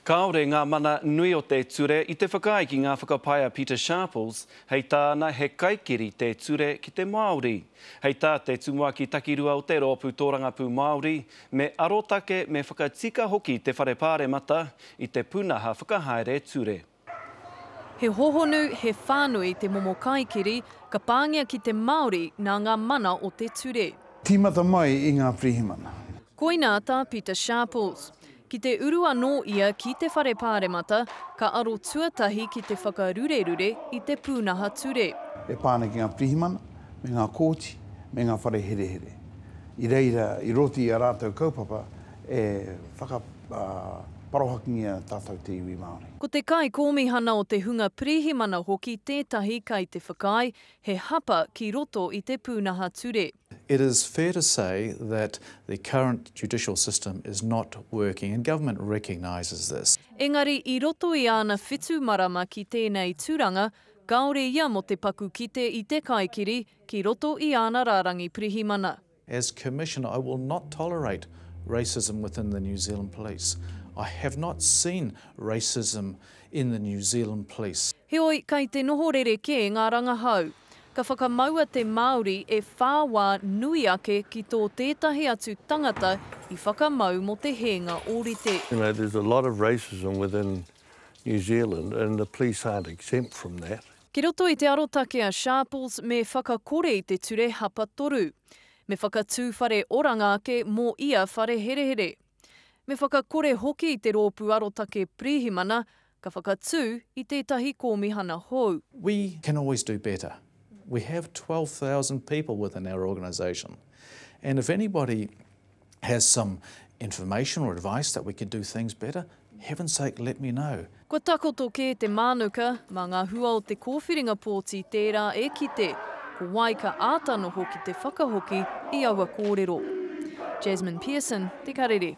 Kāore ngā mana nui o te ture i te whakaae ki ngā whakapae a Pita Sharples, hei tāna he kaikiri te ture ki te Māori. Hei tā te Tumuaki Takirua o te Rōpū Tōrangapū Māori, me arotake me whakatika hoki te Whare Pāremata i te pūnaha whakahaere ture. He hohonu, he whānui te momo kaikiri ka pāngia ki te Māori nā ngā mana o te ture. Tīmata mai i ngā pirihimana. Koinā tā Pita Sharples. Ki te uru anō ia ki te Whare Pāremata, ka aro tuatahi ki te whakarurerure i te pūnaha ture. E pā ana ki ngā pirihimana, me ngā kōti, me ngā whare herehere. I reira, i roto i a rātou kaupapa, e whakaparohakingia tātou te iwi Māori. Ko te Kaikōmihana o te hunga pirihimana hoki tētahi kai te whakaae he hapa ki roto i te pūnaha ture. It is fair to say that the current judicial system is not working and government recognises this. Engari i roto i āna whitu marama ki tēnei tūranga, kāore ia mō te paku kite i te kaikiri ki roto i āna rārangi pirihimana. As Commissioner I will not tolerate racism within the New Zealand Police. I have not seen racism in the New Zealand Police. Heoi, kai te noho rerekē ngā rangahau. Ka whakamaua te Māori e whā wā nui ake ki tō tētahi atu tangata i whakamau mō te hēnga ōrite. You know, there's a lot of racism within New Zealand and the police aren't exempt from that. Ki roto i te arotake a Sharples me whakakore i te ture hapa toru. Me whakatū whare oranga ake mō ia whare herehere. Me whakakore hoki i te rōpū arotake pirihimana ka whakatū i tētahi kōmihana hou. We can always do better. We have 12,000 people within our organisation and if anybody has some information or advice that we could do things better, heaven's sake let me know. Kua takoto kē te mānuka, mā ngā hua o te kōwhiringa pōti tērā e kite ko wai ka āta noho ki te whakahoki i aua kōrero. Jasmine Pearson, Te Karere.